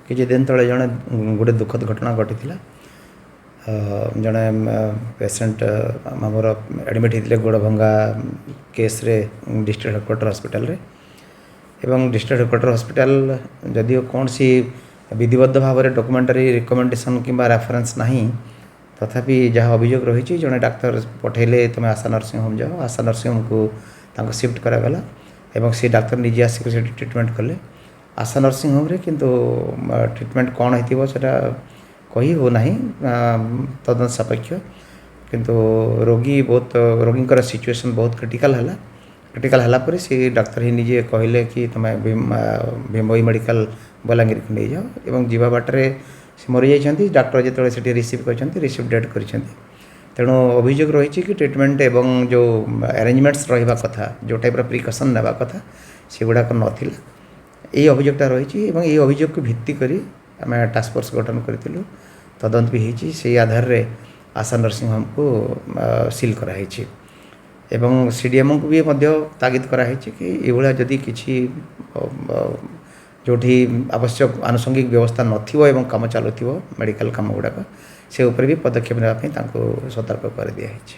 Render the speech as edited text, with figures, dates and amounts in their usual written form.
କିଛି ଦିନ ତଳେ ଜଣେ ଗୋଟେ ଦୁଃଖଦ ଘଟଣା ଘଟିଥିଲା। ଜଣେ ପେସେଣ୍ଟ ଆମର ଆଡ଼ମିଟ୍ ହେଇଥିଲେ ଗୋଡ଼ ଭଙ୍ଗା କେସ୍ରେ ଡିଷ୍ଟ୍ରିକ୍ଟ ହେଡ଼କ୍ୱାର୍ଟର ହସ୍ପିଟାଲରେ ଏବଂ ଡିଷ୍ଟ୍ରିକ୍ଟ ହେଡ଼କ୍ୱାର୍ଟର ହସ୍ପିଟାଲ ଯଦିଓ କୌଣସି ବିଧିବଦ୍ଧ ଭାବରେ ଡକୁମେଣ୍ଟାରୀ ରିକମେଣ୍ଡେସନ୍ କିମ୍ବା ରେଫରେନ୍ସ ନାହିଁ, ତଥାପି ଯାହା ଅଭିଯୋଗ ରହିଛି, ଜଣେ ଡାକ୍ତର ପଠାଇଲେ, ତୁମେ ଆଶା ନର୍ସିଂ ହୋମ୍ ଯାଅ। ଆଶା ନର୍ସିଂ ହୋମ୍କୁ ତାଙ୍କୁ ସିଫ୍ଟ କରାଗଲା ଏବଂ ସେ ଡାକ୍ତର ନିଜେ ଆସିକି ସେଠି ଟ୍ରିଟମେଣ୍ଟ କଲେ ଆଶା ନର୍ସିଂ ହୋମ୍ରେ। କିନ୍ତୁ ଟ୍ରିଟମେଣ୍ଟ କ'ଣ ହେଇଥିବ, ସେଇଟା କହି ହେଉନାହିଁ, ତଦନ୍ତ ସାପେକ୍ଷ। କିନ୍ତୁ ରୋଗୀ ବହୁତ, ରୋଗୀଙ୍କର ସିଚୁଏସନ୍ ବହୁତ କ୍ରିଟିକାଲ୍ ହେଲା। କ୍ରିଟିକାଲ୍ ହେଲା ପରେ ସେ ଡାକ୍ତର ହିଁ ନିଜେ କହିଲେ କି ତୁମେ ଭୀମଭୋଇ ମେଡ଼ିକାଲ ବଲାଙ୍ଗୀରକୁ ନେଇଯାଅ ଏବଂ ଯିବା ବାଟରେ ସେ ମରିଯାଇଛନ୍ତି। ଡାକ୍ତର ଯେତେବେଳେ ସେଠି ରିସିଭ୍ କରିଛନ୍ତି, ରିସିଭ୍ ଡେଥ୍ କରିଛନ୍ତି। ତେଣୁ ଅଭିଯୋଗ ରହିଛି କି ଟ୍ରିଟମେଣ୍ଟ ଏବଂ ଯେଉଁ ଆରେଞ୍ଜମେଣ୍ଟସ୍ ରହିବା କଥା, ଯେଉଁ ଟାଇପ୍ର ପ୍ରିକସନ୍ ନେବା କଥା, ସେଗୁଡ଼ାକ ନଥିଲା। ଏଇ ଅଭିଯୋଗଟା ରହିଛି ଏବଂ ଏଇ ଅଭିଯୋଗକୁ ଭିତ୍ତି କରି ଆମେ ଟାସ୍କ ଫୋର୍ସ ଗଠନ କରିଥିଲୁ। ତଦନ୍ତ ବି ହେଇଛି। ସେଇ ଆଧାରରେ ଆଶା ନର୍ସିଂ ହୋମ୍କୁ ସିଲ୍ କରାହେଇଛି ଏବଂ ସିଡ଼ିଏମ୍ଓଙ୍କୁ ବି ମଧ୍ୟ ତାଗିଦ କରାହେଇଛି କି ଏଇଭଳିଆ ଯଦି କିଛି ଯେଉଁଠି ଆବଶ୍ୟକ ଆନୁଷଙ୍ଗିକ ବ୍ୟବସ୍ଥା ନଥିବ ଏବଂ କାମ ଚାଲୁଥିବ, ମେଡ଼ିକାଲ କାମ ଗୁଡ଼ାକ, ସେ ଉପରେ ବି ପଦକ୍ଷେପ ନେବା ପାଇଁ ତାଙ୍କୁ ସତର୍କ କରିଦିଆହେଇଛି।